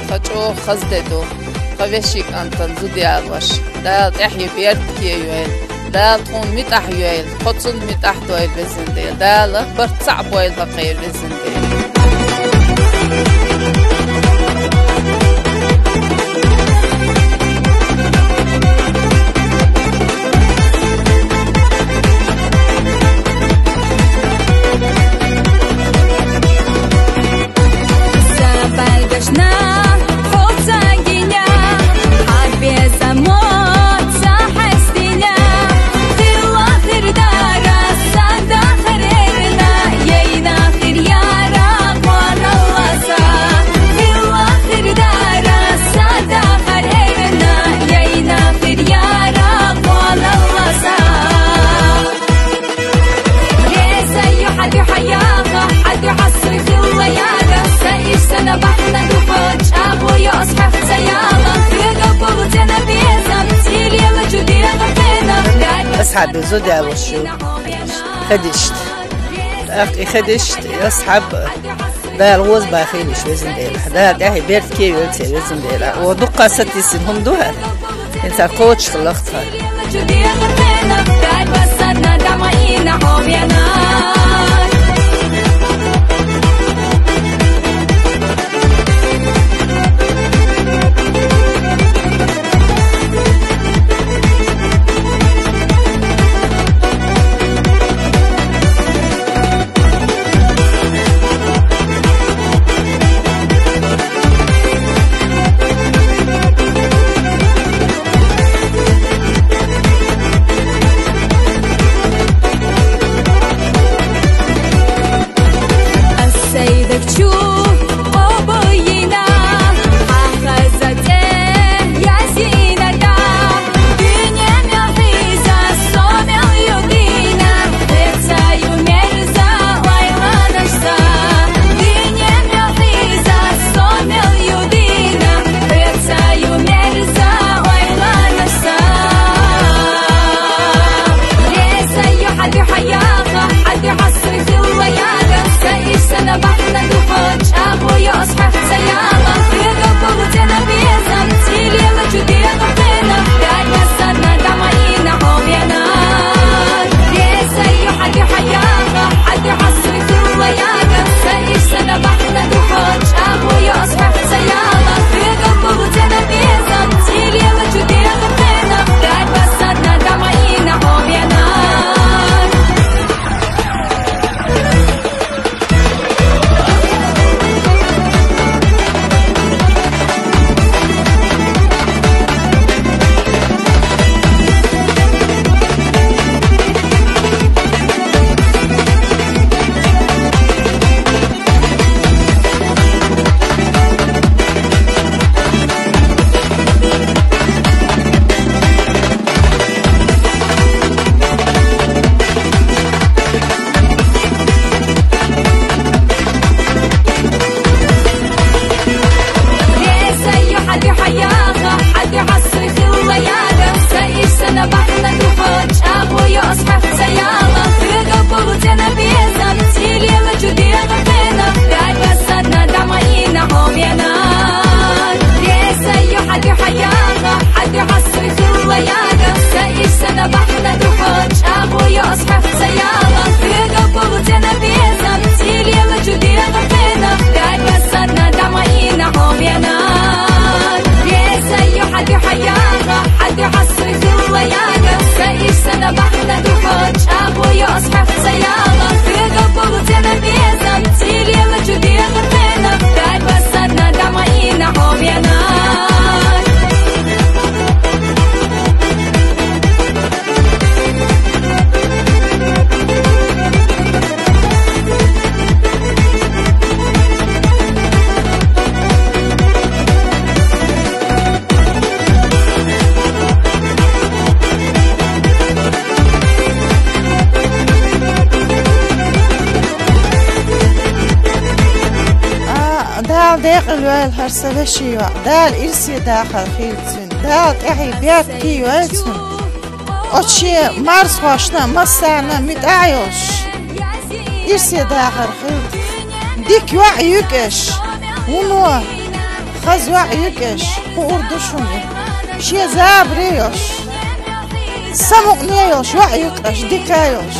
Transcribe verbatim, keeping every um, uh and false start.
Тхан чӀоагӀа хаза де ду, тхан веший кӀантана зуда ялош. Дала тӀехье беркате йойла. Дала тхона муьтӀахь йойла, тхо цунна муьтӀахь дойла, Везан Дела. Дала барт цхьаъ бойла хьакхера, Везан Дела. Са бӀаргашна хьо ца гина, хьа безамо ца хьестина, хилла хир дара са дахар эрна, яйна хир яра кхоралла са. Хилла хир дара са дахар эрна, яйна хир яра кхоралла са. Асхьаб зуда ялош ю. Хадишт. ТӀаккха и хадишт, асхьаб. Дала гӀоза бахийла уж, Везан Дела. Дала тӀехье беркате йойла церан, Везан Дела. О, дуккха сатийсина хӀума ду хӀара. ХӀинца кхочуш хилла тхан. Ас сайдакчу къобойина, хьахаза цӀе язина да. Дуьнен мел хьийза со мел ю дина, хецаю мерза ойланаш са. Дуьнен мел хьийза со мел ю дина, хецаю мерза ойланаш са. Лезаю хьа дуьхьа яха, хьа дуьхьа суй хилла яга, са иш са набахна духо, чӀагӀо йо ас хьахца яла, хьега болу тена безам, цилела чудела хена, дай масана дамаина ховена. Лезаю хьа дуьхьа яха, хьа дуьхьа суй хилла яга, са иш са набахна духо, чӀагӀо йо ас хьахца яла, хьега болу тена безам, цилела чудела хена, дай масана дамаина ховена. А, Дала декъала йойла хӀара са веший йоӀ. Дала ирсе дахар хийла цуьнан. Дала тӀаьхье беркате йойла цуьнан. Оцу шен марзхошна а массарна а муьтӀахь а йолуш, ирсе дахар хийла. Дика йоӀ юьгуш, вуно Аз ваъ юкъеш, хӀу урдушуни. Ши забри йош. Самукъне йош, ваъ юкъеш, дика йош.